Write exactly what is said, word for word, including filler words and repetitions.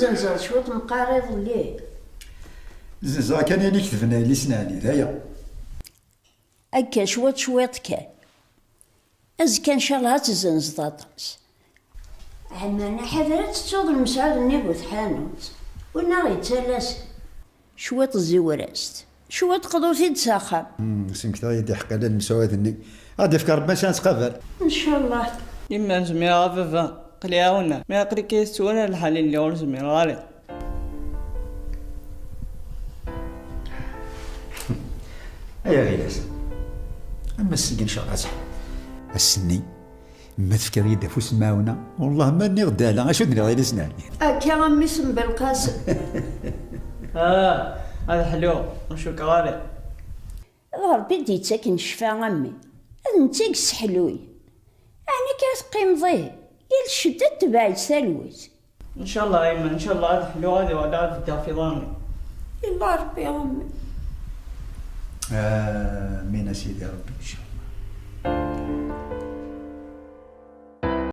Zenzeɣ cwiṭ meqqar iḍelli. Zenzeɣ kan ayen i ketben a yelli-s n Ɛli, d aya. Akka cwiṭ cwiṭ kan. Azekka ncallah ad tezzenzeḍ aṭas. Ɛemman, ḥader ad tettuḍ lemsɛud-nni bu tḥanut. Win aɣ-yettalasen. Cwiṭ ziwer-as-t. Cwiṭ qḍu-t-id s axxam. Hmm, smektaɣ-iyi-d iḥeqqa lal lemsɛud-nni. Ad d-ifk Rebbi acu ad nettqabal. Ncallah. Yemma, ur zmireɣ a baba. Aql-i ɛawneɣ. Mi aql-ik tettwaliḍ lḥal i lliɣ ur zmireɣ ara. Ay aɣilas. Am ass-nni ncallah ad seḥmuɣ. Ass-nni, ma tefkiḍ-iyi-d afus n lmaɛuna, wellah ma nniɣ-d ala, acu d-nniɣ d ayen i s-nɛelli. Akka a mmi-s n Belqasem. Ah, ad ḥluɣ, ur cukkeɣ ara. D Ṛebbi i d-yettaken ccfa a mmi. D netta i yesseḥluyen. Ɛni akka teqqimeḍ ihi? Yal ccedda tetbeɛ-itt talwit. Ncallah a yemma, ncallah ad ḥluɣ, ad uɣaleɣ ad beddeɣ f iḍarren-iw. Yella Ṛebbi a mmi. Amin a sidi Ṛebbi, ncallah.